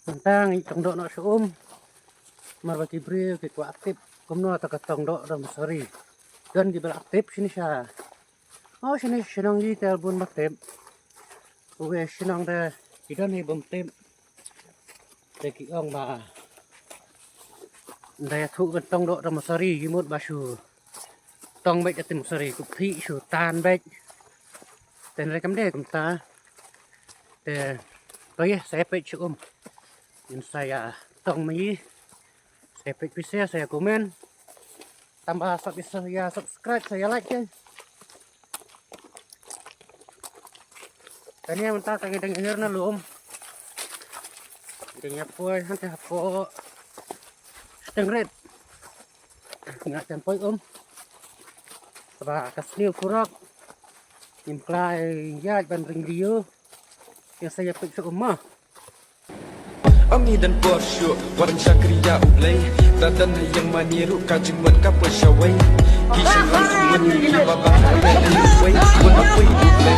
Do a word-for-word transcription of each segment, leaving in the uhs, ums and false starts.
Tang i tong doh noh sha um. Mar ba ki briew ki kwah tip kumno ta ka tong doh da mosari. Don ki ba la tip shini sha. Oh, shini shnong i te bun ba tip. Uwe shnong da ki don hi bun tip. Te ki ong ba da ïathuh ban tong doh da mosari, ki mut ba shu tong beit da te mosari, kup thih shu tan beit. Te hynrei kam dei kumta. Te to ïa sa ïa peit sha um. Ngin sa ïa tong ma i. Sa ïa peit pisa, sa ïa comment. Tang ba sub, ïa subscribe, sa ïa like ke. Kane mynta ka ngi dang ïa hiar na lum. Dang ïa poi hangta hapoh Stingray. Nga jan poi um. Kaba ka sniew purok. Ngim klai ïaid ban ring video. Ïa sa ïa peit sha um ma. Ym i don por shuh, wat ym shakri ïa U Blei. Lada don ha ïing mane ruh ka jingmut ka poi shawei. Ki shynrang ka mut ki ba bang ha pdeng U Blei. Wat ym poi U Blei.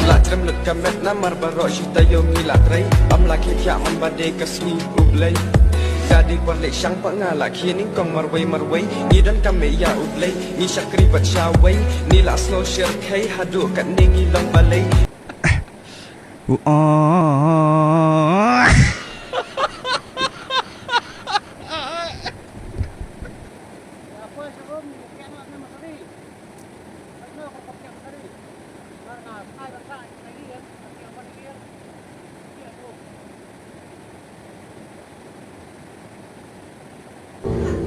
La trem lut ka met namar baroh shi taïew ngi la trei. Ym la khie thiah man ba dei ka sngi U Blei. Ka dei por leh shang pat nga la khie nyngkong marwei marwei. Ngi don ka mei ïa U Blei. Ngi shakri bad shawei. Ngi la sngew shyrkhei haduh katne ngi long balei.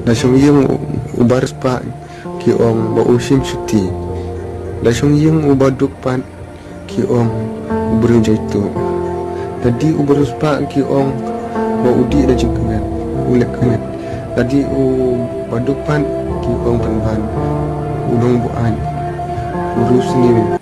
Lashong ïing u ba riewspah ki ong ba u shim shuti. Lashong ïing u ba duk pat ki ong u briew jaituh. Lada u ba riewspah ki ong ba u dih da jingkmen, u leh kmen. Lada u ba duk pat ki ong pynban u long buaid, u riewsniew.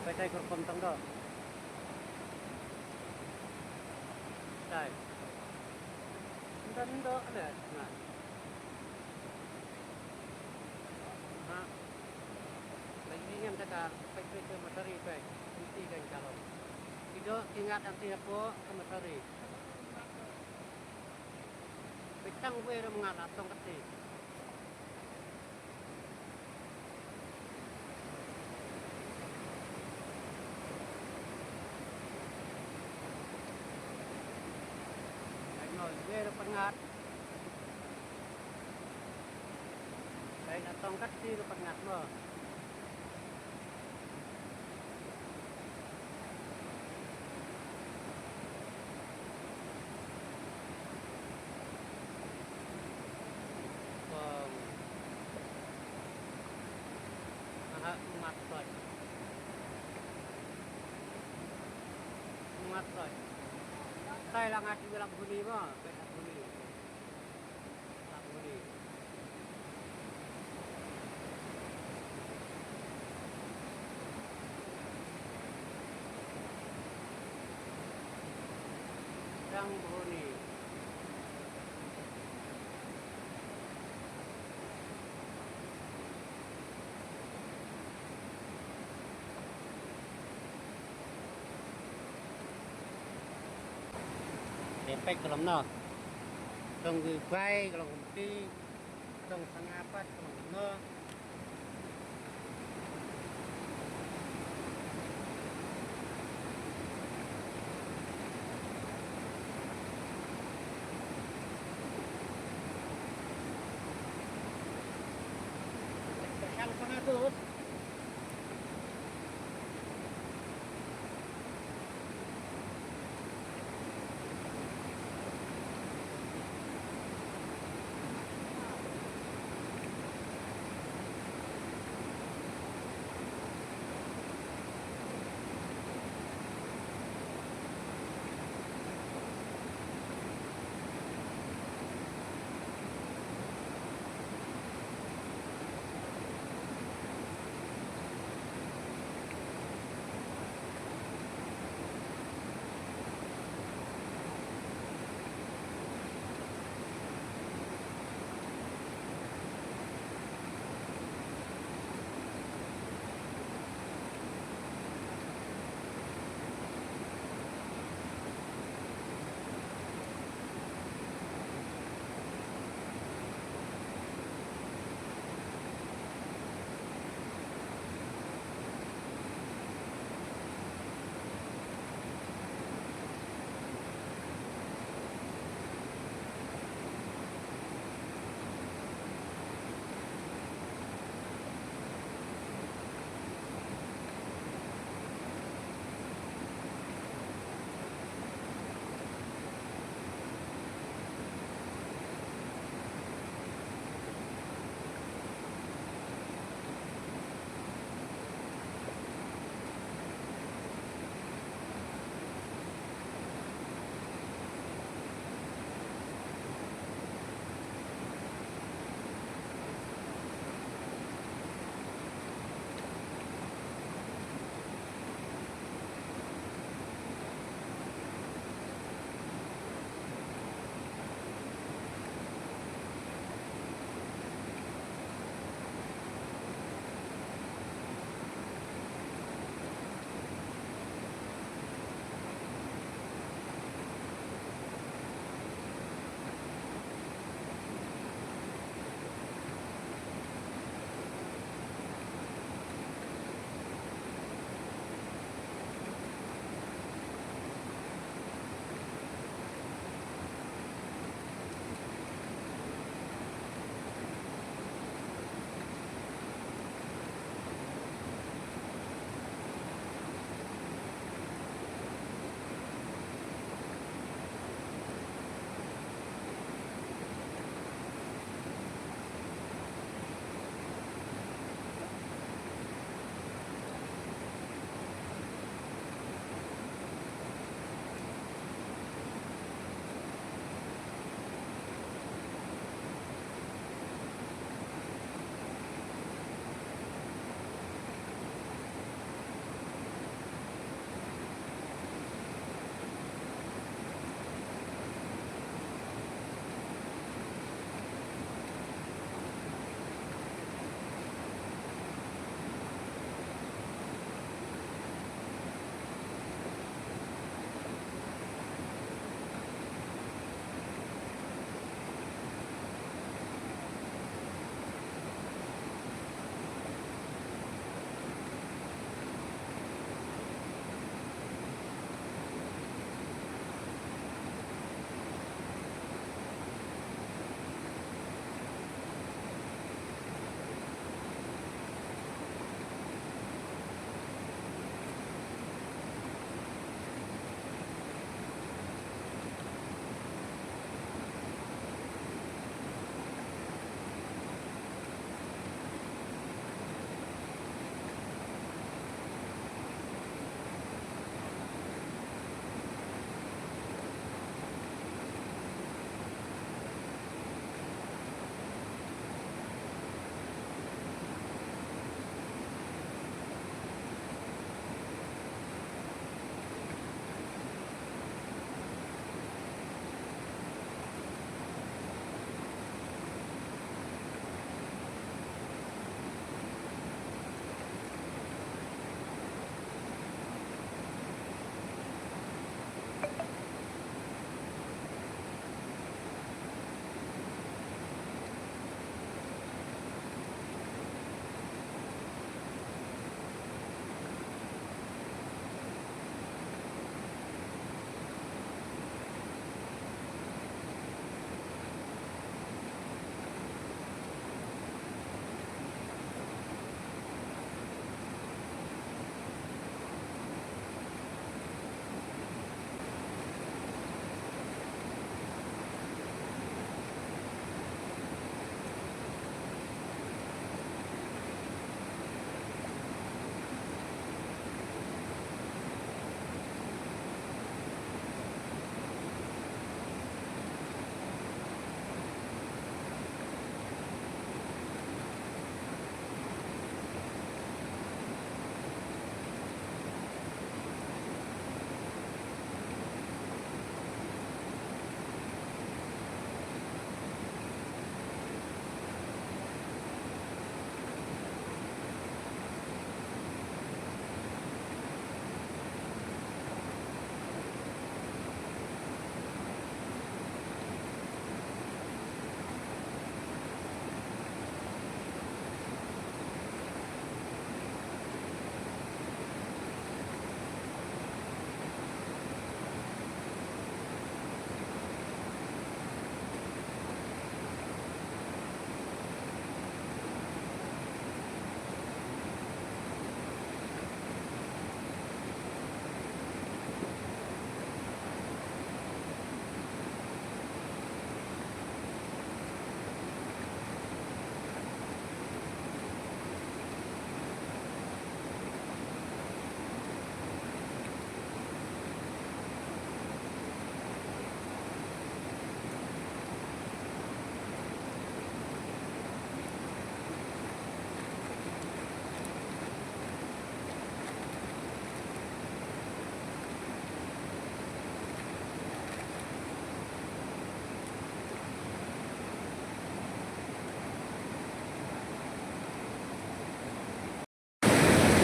Paitai kurkom tang do. Ai. Ynda ynda le na. Ha. Lagi ngam taka pek pek ke materi pek. Inti kan kalon. Ido ingat anti apa ke materi. Pek tang we ram ngat atong kati. Ai mo, wer pyngat. Kai na tong kat ti pyngat mo. Kong. Aha, ngat toi. Ngat toi. Tai la ngat juga lak buni mo, baik lak buni. Lak buni. Dang buni. Te pek ka long no. Tong ki kwai ka long kumti. Tong sanga pat ka long no. Kal sanga dut.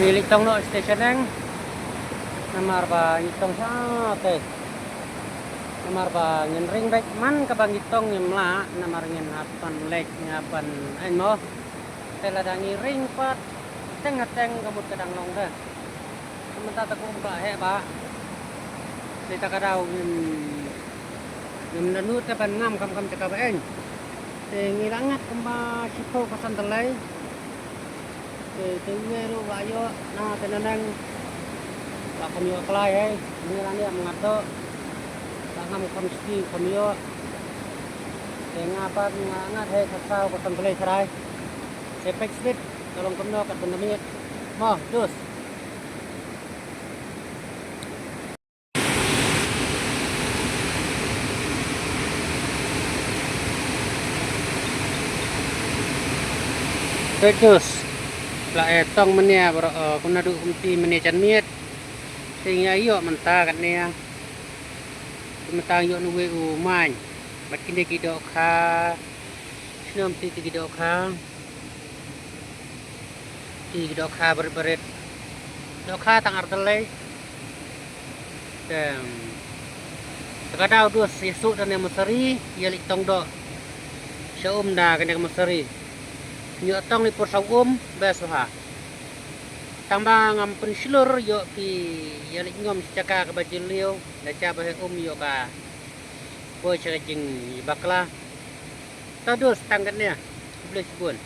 Ngi leit tong noh station eng. Namar ba ngi tong sha te. Namar ba ngin ring beit man kaba ngi tong ngim lah, namar ngin hap ban leit, ngin hap ban, ai mo. Te lada ngi ring pat teng ha teng ka mut ka dang long te. Mynta te kum ka heh ba. Te ta ka daw ngim, ngim da nud te ban ngam kam kam te kaba eng. Te ngi la ngat kumba shiphew percent tylli. Te te uwei ruh ba ïoh na te naneng. Ba kham ïoh klai hei. Ngi la ngiam ngat doh. Ba ngam kham sti kham ïoh. Te nga pat nga ngat hei ka saw percent tylli trai. Te pek sbit ka long kumno kat ban da miet. Mo, dus. Te dus la, eh, tong mynne baroh, eh, kumno duh kumti mynne jan miet. Te ngi ïoh mynta katne. Te mynta ïoh uwei u main. Bad kine ki dohkha. Snem ti ki dohkha. Ti ki dohkha barit barit. Dohkha tang ar tylli. Te, te ka daw dus ïa suk da ne mosari, ïa leit tong doh sha um da kane ka mosari. Ïoh tong leit pur sha um, best bha. Tang ba ngam pynshlur ïoh phi ïa leit ngom sha jaka kaba jylliew, da sha ba he um ïoh ka poi sha ka jingbakla. Ta dus tang katne. Khublei shibun.